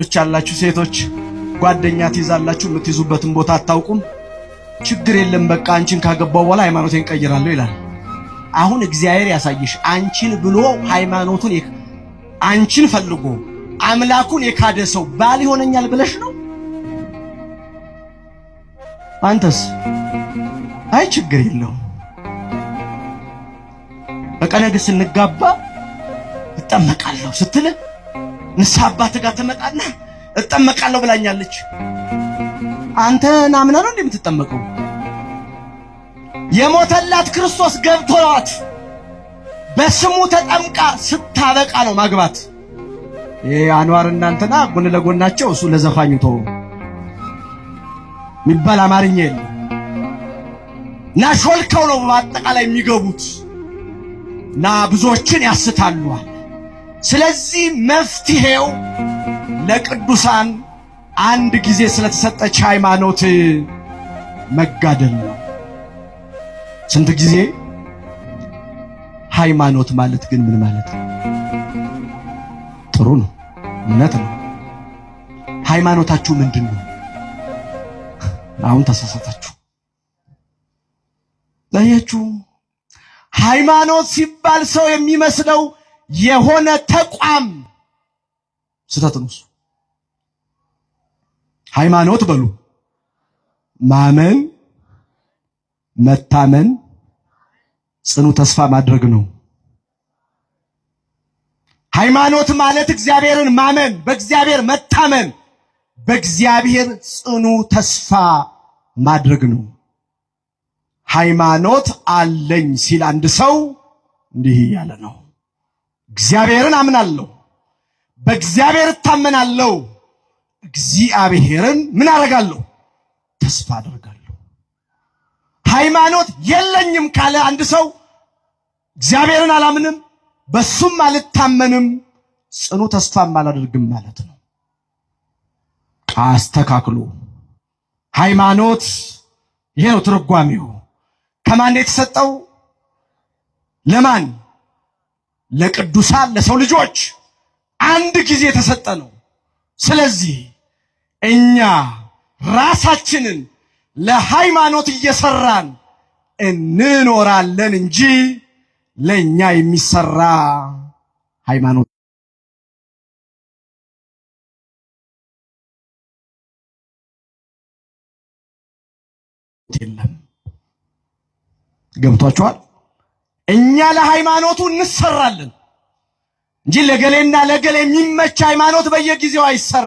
ያላችሁ ሴቶች ጓደኛ ትይዛላችሁ፣ የምትይዙበትን ቦታ አታውቁም። ችግር የለም በቃ አንቺን ካገባው በኋላ ሃይማኖቴን ቀይራለሁ ይላል። አሁን እግዚአብሔር ያሳይሽ። አንቺን ብሎ ሃይማኖቱን አንቺን ፈልጎ አምላኩን የካደ ሰው ባል ይሆነኛል ብለሽ ነው? አንተስ? አይ ችግር የለውም በቃ ነገ ስንጋባ እጠመቃለሁ ስትል ንስሐ አባት ጋር ትመጣና እጠመቃለሁ ብላኛለች። አንተ ናምና ነው እንደምትጠመቀው? የሞተላት ክርስቶስ ገብቶላት በስሙ ተጠምቃ ስታበቃ ነው ማግባት። ይሄ አንዋር እናንተና ጎን ለጎናቸው እሱ ለዘፋኙ ተው የሚባል አማርኛ የለም። እና ሾልከው ነው በአጠቃላይ የሚገቡት እና ብዙዎችን ያስታሉ። ስለዚህ መፍትሄው ለቅዱሳን አንድ ጊዜ ስለተሰጠች ሃይማኖት መጋደል ነው። ስንት ጊዜ? ሃይማኖት ማለት ግን ምን ማለት ነው? ጥሩ ነው፣ እምነት ነው። ሃይማኖታችሁ ምንድን ነው? አሁን ተሳሳታችሁ። አያችሁ፣ ሃይማኖት ሲባል ሰው የሚመስለው የሆነ ተቋም ስህተት ነው። ሃይማኖት በሉ ማመን፣ መታመን፣ ጽኑ ተስፋ ማድረግ ነው። ሃይማኖት ማለት እግዚአብሔርን ማመን፣ በእግዚአብሔር መታመን፣ በእግዚአብሔር ጽኑ ተስፋ ማድረግ ነው። ሃይማኖት አለኝ ሲል አንድ ሰው እንዲህ እያለ ነው። እግዚአብሔርን አምናለሁ፣ በእግዚአብሔር እታመናለሁ፣ እግዚአብሔርን ምን አደርጋለሁ? ተስፋ አደርጋለሁ። ሃይማኖት የለኝም ካለ አንድ ሰው እግዚአብሔርን አላምንም፣ በሱም አልታመንም፣ ጽኑ ተስፋም አላደርግም ማለት ነው። አስተካክሉ። ሃይማኖት ይሄ ነው ትርጓሜው። ከማን የተሰጠው? ለማን? ለቅዱሳን ለሰው ልጆች አንድ ጊዜ የተሰጠ ነው። ስለዚህ እኛ ራሳችንን ለሃይማኖት እየሰራን እንኖራለን እንጂ ለኛ የሚሰራ ሃይማኖት የለም። ገብቷችኋል? እኛ ለሃይማኖቱ እንሰራለን እንጂ ለገሌና ለገሌ የሚመች ሃይማኖት በየጊዜው አይሰራም።